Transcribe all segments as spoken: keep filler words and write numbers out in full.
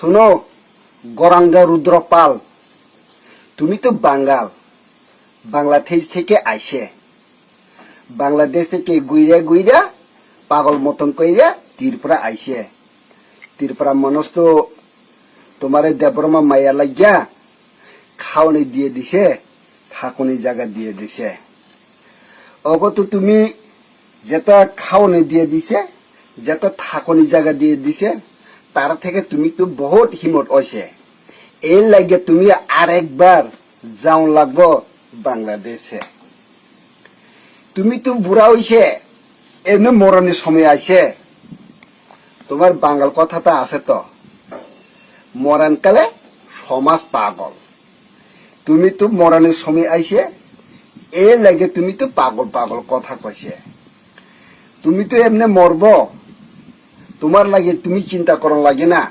Suno, Goranga Rudra Pal, tumi to Bangal, Bangladesh theke aise. Bangladesh theke guira guira, pagol moton koira, Tripura aise. Tripura manush to tomare Debbarma maya lagya, khaoni diye dise, thakoni jaga diye dise. Ogo to tumi jeta khaoni diye dise, jeta thakoni jaga diye dise, tar theke tumi to bahut himot oise. Er lage tumi arekbar jaun lagbo Bangladeshe. Tumi to bura oise, emne morani somoy aise. Tomar Bangal kotha ta ase to. Moran kale somaj pagol. Tumi to morani somoy aise, er lage tumi to pagol pagol kotha koise. Tumi to emne morbo. Tomar lage tumi chinta koron lage na.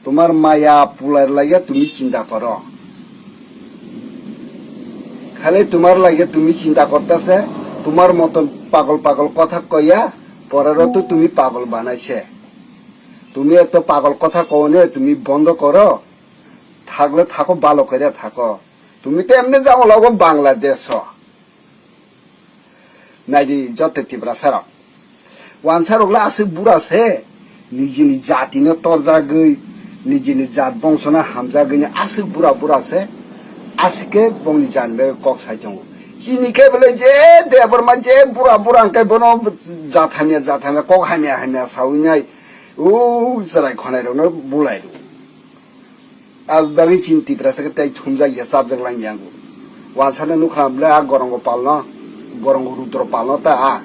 Tomar maya pular lage tumi chinta koro. Khali tomar lage tumi chinta kortase, tomar moton pagol pagol kotha koya, porero to tumi pagol banaise. Tumi eto pagol kotha kone tumi bondo koro. Thakle thako, balo kore thako. Tumi to emne jang logo Bangladesh o. Naidi joto Tiprasa rok. Wansa rok le aswk bura se, nijini jati no torjagwi, nijini jat bongso no hamjagwi ni aswk bura bura se, aswk ke bongni jani bai kok sai tongo. Chini ke bole je Debbarma je bura bura hwnkhe bono jat hamya jat hamya kok hamya hamya sawi nai, o chwrai khonai rok no bulai rw. Abo bagwi chini Tiprasa khe tei thumjak ya, chapjak lang ya ango. Wansano nukha bwle a Gorongo palno, Gorongo Rudro palno ta a.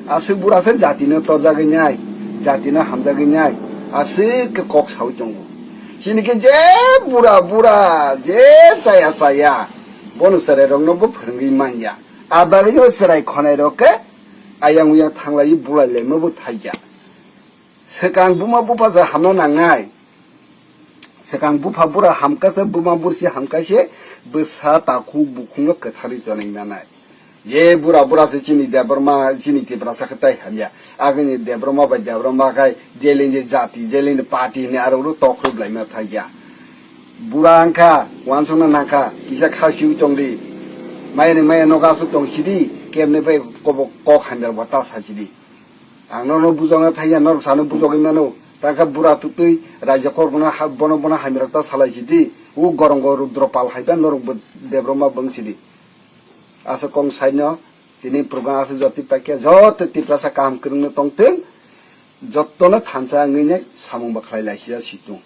Aswk bura se jatino torjagwi nai, jatino hamjagwi nai, aswk khe kok sawi tongo. Chini khe je bura bura, je chaya chaya, bono chwrai rokno bo phwrwngwi manya. A bagwino chwrai khonai rok khe ayang uyang thanglaiwi bulai laima bo thaiya. Swkang buma bupha se hamna nangnai. Swkang bupha bura hamkha se, buma bursi hamkha se, bwsa takhuk bukhukno kwtharwi tonwi nanai. Ye bura bura se chini Debbarma, chini Tiprasa khe tai hamya. Agini Debbarma bai Debbarma khai, jelini jati, jelini party hinwi aro ro tokhrup laima thakya. Bura wngkha, wansukna nangkha, kisa kha khiui tongdi. Mayani maya nogo aswk tong sidi, kemni bai kobo kok hamya bo ta sa sidi. Ang norokno bujokna thangya, norok sano bujogwi mano. Tangkha bura twtwi raijak korokno ha-, bono bono hamya rok ta salai sidi. O Gorongo Rudro pal hai ba norok bo Debbarma bwng sidi. Aswk kong saino tini program aswk jotwi paikha, joto Tiprasa kaham kwrwngno tongthwng, jotono thansa wngwi nai samung bo khlai lai siya situng.